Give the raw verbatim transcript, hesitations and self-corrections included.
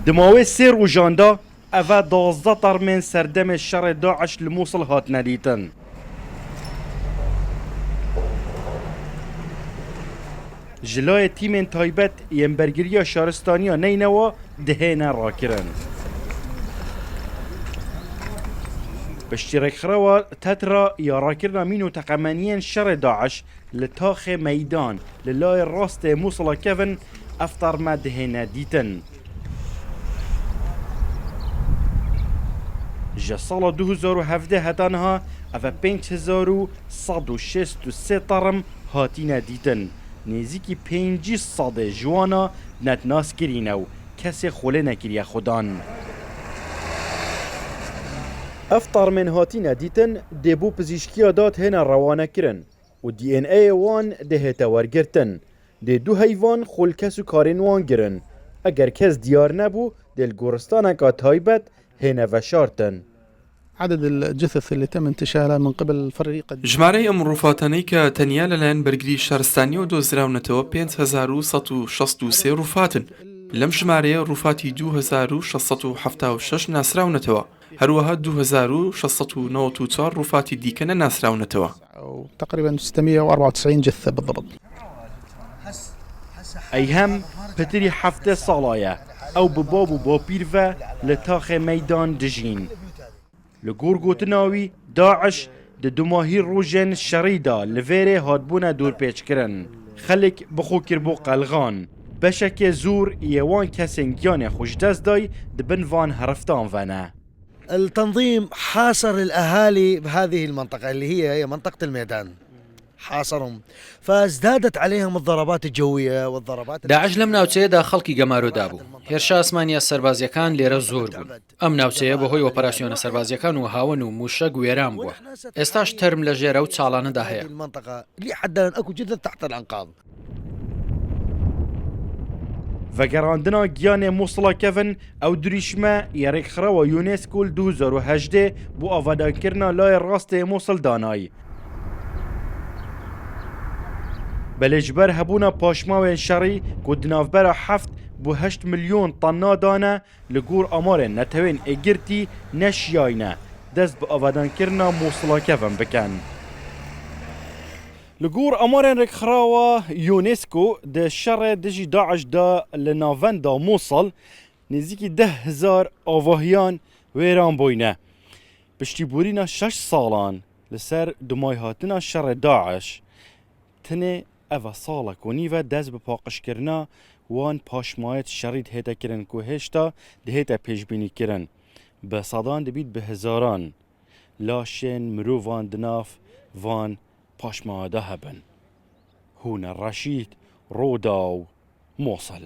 Di mawê sê rojan de eve duwazdeh termên serdemê şerê DAIŞ li Mûsil hatine dîtin. Ji layê tîmên taybet yên bergiriya şaristaniya Neynewa dihêne rakirin. Piştî rêkxirawa Tetra ya rakirina mîn û teqemeniyên şerê DAIŞ li taxê meydan li layê rastê Mûsila kevin ev terme dihêne dîtin. Ji sala du hezar û hevdeh heta niha eve pênc hezar û sed û şêst û sê term hatine dîtin. Nêzîkî pêncî sedê ji wana netnaskirî ne û kesê xolê nekiriye xwedan. Ev termên hatine dîtin dê bo pizîşkiya da dihêne rewanekirin û D N A'yê wan dê hête wergirtin. Dê du heyvan xwe li kes û karên wan girin. Eger kes diyar nebû, dê li goristaneka taybet hêne veşartin. عدد الجثث اللي تم انتشالها من قبل فريق Jimareyê em rûfatanê ke tenya li layen bergirî şaristaniya dozirawnetewî pênc hezar û sed û şest û sê rûfat in. Lem jimareyê rûfatî du hezar û şeş sed û hefta û şeş nasirawnetewî. Her wiha du hezar û şeş sed û newid û çar rûfatî dîke ne nasirawnetewî. وتقريبا ستمية وأربعة وتسعين جثة بالضبط. Eyhem pitirî heftê sala ye. Ew bi bab û bapîr ve li taxê meydan dijîn. Li gor gotina wî, DAIŞ di dumahî rojên şerî de li vêrê hatbûne dorpêçkirin. Xelk bi xwe kiribû qelxan. Beşekê zor yê wan kesên giyanê xwe ji dest day di bin van heriftan ve ne. التنظيم حاصر الأهالي بهذه المنطقة اللي هي، هي منطقة الميدان. حاصرهم. فازدادت عليهم الضربات الجوية والضربات داعش لەم ناوچەیەدا خەڵکی گەمارۆ دابوو. هێرشە ئاسمانیە سەربازیەکان لێرە زۆر بوون. ئەم ناوچەیە بەهۆی ئۆپەراسیۆنە سەربازیەکان و هاوەن و موشەک وێران بووە. ئێستاش تەرم لە ژێرە و چاڵانەدا هەیە. المنطقة لحد الآن أكو جثث تحت الأنقاض. Vegerandina giyanê Mûsila kevin ew dirîşme yê rêkxirawa UNESCO li du hezar û hejdê bo avadanekirina layê rastê Mûsil danay. Belê ji ber hebûna paşmawên şerî ku di navbera heft bo heşt milyon tanna dane, li gor amarên Netewên Êgirtî neşiyayne dest bi avadanekirina Mûsila kevin bikin. Li gor amarên rêkxirawa UNESCO di şerê dijî DAIŞ de li navenda Mûsil nêzîkî deh hezar avahiyan wêran bûyne. Piştîbûrîna şeş salan li ser dumayhatina şerê DAIŞ, tenê ev e salek û nîv e dest bi paqijkirina wan paşmayêt şerî dihête kirin ku hêşta dihête pêşbînîkirin. Bi sedan dibît bi hezaran laşên mirovan di nav van paşmaya de hebin. Hûne Reşîd, Rûdaw, Mûsil.